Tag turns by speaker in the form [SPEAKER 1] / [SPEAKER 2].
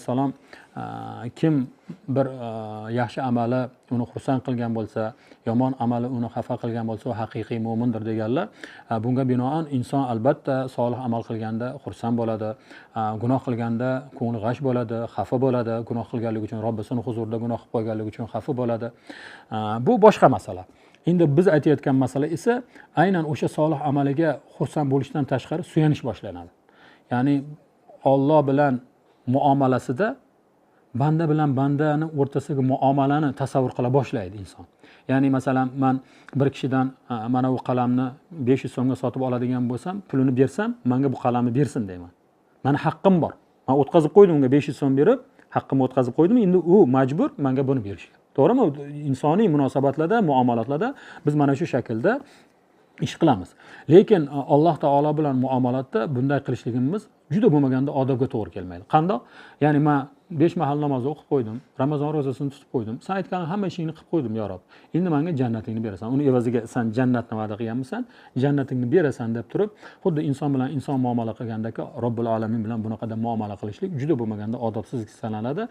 [SPEAKER 1] Alayhissalom kim bir yaxshi amali uni xursand qilgan bo'lsa, yomon amali uni xafa qilgan bo'lsa, u haqiqiy mo'mindir deganlar. Bunga binoan inson albatta solih amal qilganda xursand bo'ladi, gunoh qilganda ko'ngli g'ash bo'ladi, xafa bo'ladi, gunoh qilganligi uchun Robbisini huzurida gunoh qilib qo'yganligi uchun xafa bo'ladi. Bu boshqa masala. Endi biz aytayotgan masala esa aynan o'sha solih amaliga xursand bo'lishdan tashqari suyanish boshlanadi. Ya'ni Alloh bilan muomalasida banda bilan bandani o'rtasidagi muomalani tasavvur qila boshlaydi inson. Ya'ni masalan, man bir kishidan mana bu qalamni 500 so'mga sotib oladigan bo'lsam, pulini bersam, menga bu qalamni bersin deyman. Meni haqqim bor. Men o'tkazib qo'ydim unga 500 so'm berib, haqqimni o'tkazib qo'ydim, endi u majbur menga buni berishga. To'g'rimi? Insoniy munosabatlarda, muomalatlarda biz mana shu shaklda ish qilamiz. Lekin Alloh taolo bilan muomalatda bunday qilishligimiz juda bo'lmaganda odobga to'g'ri kelmaydi. Qandoq? Ya'ni men 5 mahal namoz o'qib qo'ydim, Ramazon ro'zasini tutib qo'ydim, sen aytgan hamma ishingni qilib qo'ydim, yo Rob. Endi menga jannatingni berasan. Uni evaziga sen jannatni va'da qilganmisan, jannatingni berasan deb turib, xuddi inson bilan inson muomala qilgandek Robbil alamin bilan bunaqada muomala qilishlik juda bo'lmaganda odobsizlik sanaladi.